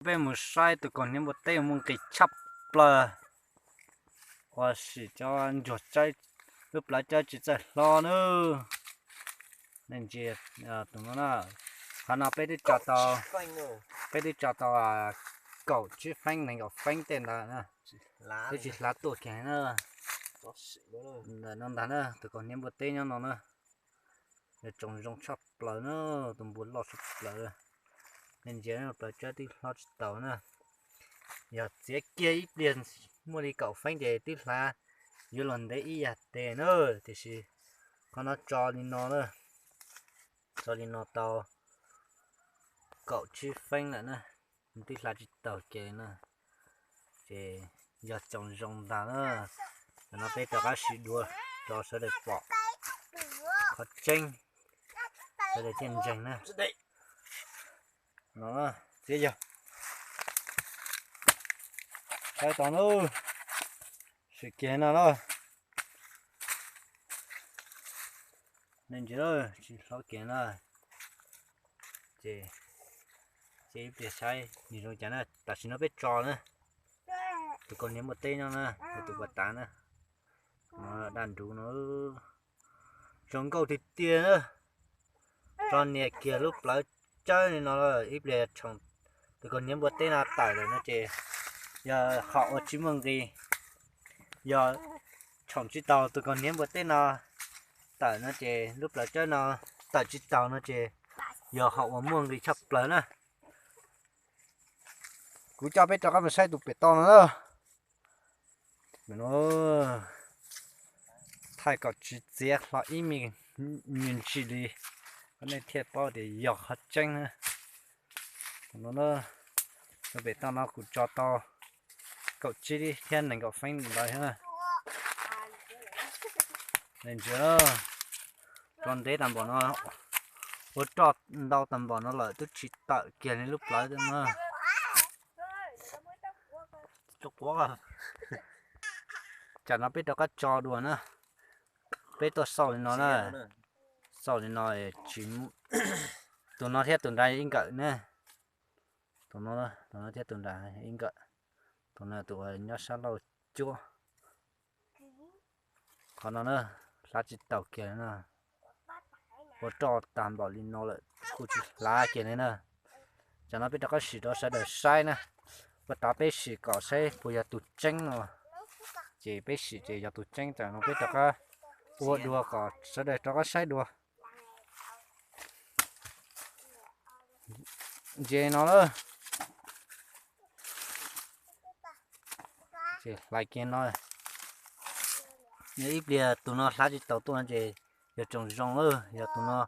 Peb mus saib tus kaus hniav npua teb muaj nqis tshaj plaws, ua sim cov ncuav tsawb, lub plawv tsawb tsis txawj hlob nawb. Nej ntsia tus no na, qhov no peb twb tso tau, peb twb tso tau kaum tsib feeb nees nkaum feeb tej ntawd na, twb tsis hlav tuaj kiag na. Ntawm no ntag na, tus kaus hniav npua teb nyob no na, yog tsoom zoo tshaj plaws na, tus npua loj tshaj plaws. Nej ntsia plawv tsawb twb hlob tsis taus na. Yog txiav kiag ib pliag muaj li kaum feeb ces twb hlav yuav luag ntev ib yam tes na, tiam sis qhov no tso li no na, tso li no tau kaum tsib feeb lawm na, twb hlav tsis taus kiag li na. Ces yog tsoom zoo ntag na. Tam no peb rov qab sim dua rau sawv daws pom qhov tseeb, sawv daws thiaj ntseeg na. No txiav yog saib tau na, sim kiag no na. Nej ntsia tsis hlob kiag na. Ces cia ib pliag saib nws zoo cas na. Tam sim no peb tso na, tus kaus hniav npua teb nyob na, tus pas tav na, daj nruv no, zoo nkauj tiag tiag na. Tso nias kiag lub plawv tsawb li no lawm ib pliag, tus kaus hniav npua teb no tawm lawm no ces yog hom ua tsis muaj nqis. Yog tshoom tsis taus tus kaus hniav npua teb no tawm no ces lub plawv tsawb no tawm tsis taus no ces yog hom uas muaj nqis tshaj plaws na. Kuv coj peb rov qab mus saib tus pem toj no na. Thaij kom tsis txiav hlo ib me nyuag ntsis li, kom nej thiaj paub tias yog qhov tseeb na. Tus no, tus pem toj no kuv tso tau kaum tsib thiab nees nkaum feeb ntawd thiab na. Ntsia, tso ntev tag npaum no, ua roj ntau tag npaum no lawm twb tsis tawm kiag li lub plawv na. Tsam no peb rov qab tso dua na. Peb tuaj xauj li no na, xauj li no, tus no thiab tus nrad ib nkawm ne. Tus no, tus no thiab tus nrad ib nkawm. Tus no tus uas nyob sab laug cuab. Qhov no na, hlav tsis taus kiag na. Ua roj tag npaum li no lawm kuj tsis hlav kiag li na. Tsam no peb rov qab sim rau sawv daws saib na. Ua tod peb sim kom saib puas yog tus tseeb no. Ces peb sim ces yog tus tseeb, tsam no peb rov qab ua dua kom sawv daws rov qab saib dua. Ntsia no lawm. Ces hlais kiag no. Yog ib pliag tus no hlav tsis taus tuaj no ces yog tsoom zoo lawm, yog tus no,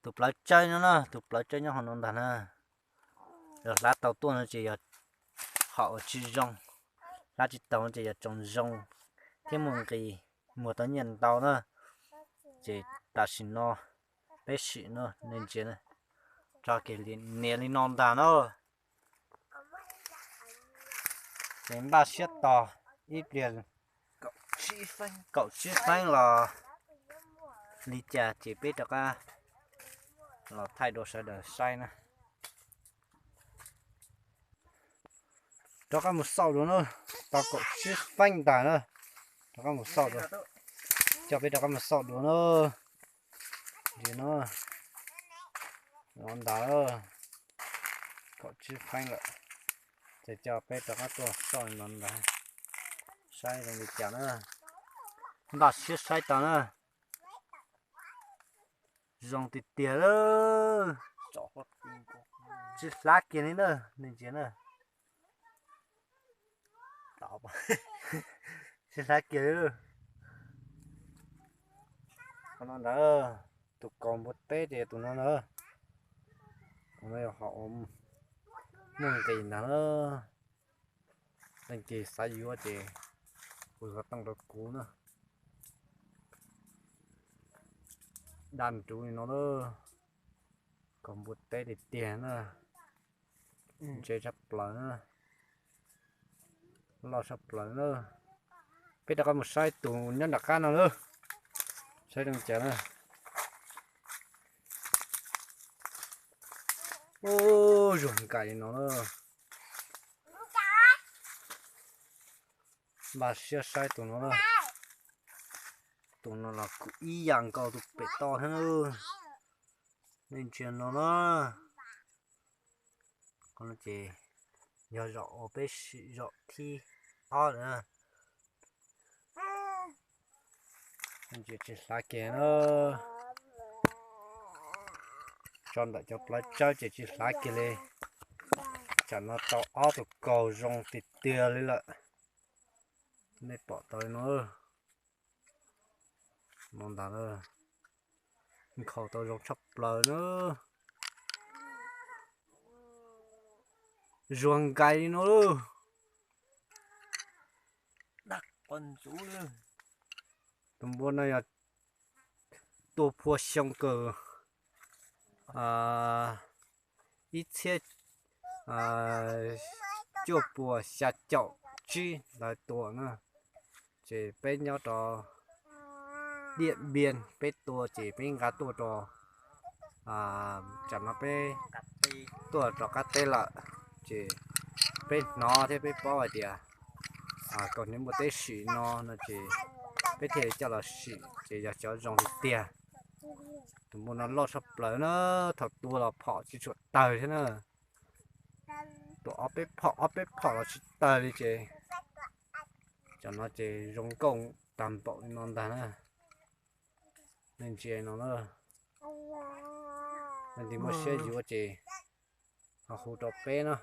tus plawv tsawb no na, tus plawv tsawb nyob hauv no ntag na. Yog hlav tau tuaj no ces yog hom uas tsis zoo, hlav tsis taus no ces yog tsoom zoo thiab muaj nqis, muag tau nyiaj ntau na. Ces tam sim no peb sim no nej ntsia, tso kiag nias li no ntag na. Ces npaj siab tos ib pliag kaum tsib feeb los li cas ces peb rov qab los thaij dua sawv daws saib na. Rov qab mus xauj dua na, tau kaum tsib feeb ntag na. Rov qab mus xauj dua, coj peb rov qab mus xauj dua na. Ntsia no, no ntag, kaum tsib feeb lawm. Ces coj peb rov qab tuaj xauj no ntag, saib zoo li cas na. Npaj siab saib tau na. Zoo tiag tiag lawm. Tsis hlav kiag li na, nej ntsia na. Tsis hlav kiag li. Qhov no ntag, tus kaus npua teb ces tus no ntag. Tus no yog hom muaj nqis ntag na. Leej twg xav yuav ces hu xov tooj rau kuv na. Daj nruv li no lawm, kaus npua teb tiag tiag na. Ntse tshaj plaws na, loj tshaj plaws na. Peb rov qab mus saib tus nyob nram qab no lawm, saib zoo cas na. Ub, zuag nkaus li no na. Npaj siab saib tus no na. Tus no los kuj ib yam nkaus tus pem toj thiab na. Nej ntsia no na. Qhov no ces yog zaum uas peb sim zaum thib ob na. Ntsia tsis hlav kiag na. Tso ntawm cov plawv tsawb ces tsis hlav kiag li. Tsam no tau ob tug kaus zoo tiag tiag li lawm. Nej pom tau li no. No ntag, nkhaus tau zoo tshaj plaws na. Zuag nkais li no. Tus npua no yog tua phua xyoo kawg ib txhiab cuaj puas xya caum tsib ntawd tua na. Ces peb nyob rau Diam Npiam peb tua ces peb nqa tuaj rau, tsam no peb tuaj rov qab teb lawm, ces peb hnov thiab peb paub hais tias kaus hniav npua teb sim no no ces peb thiaj li coj los sim ces yog cov zoo li tiag. Tus npua no loj tshaj plaws na, thaum tua los phom tsis tshua tawg thiab na. Tua ob peb phom ob peb phom los tsis tawg li ces cov no ces zoo nkauj tag npaum li no ntag na. Nej ntsia no na, leej twg muaj siab yuav ces ho hu rau peb na.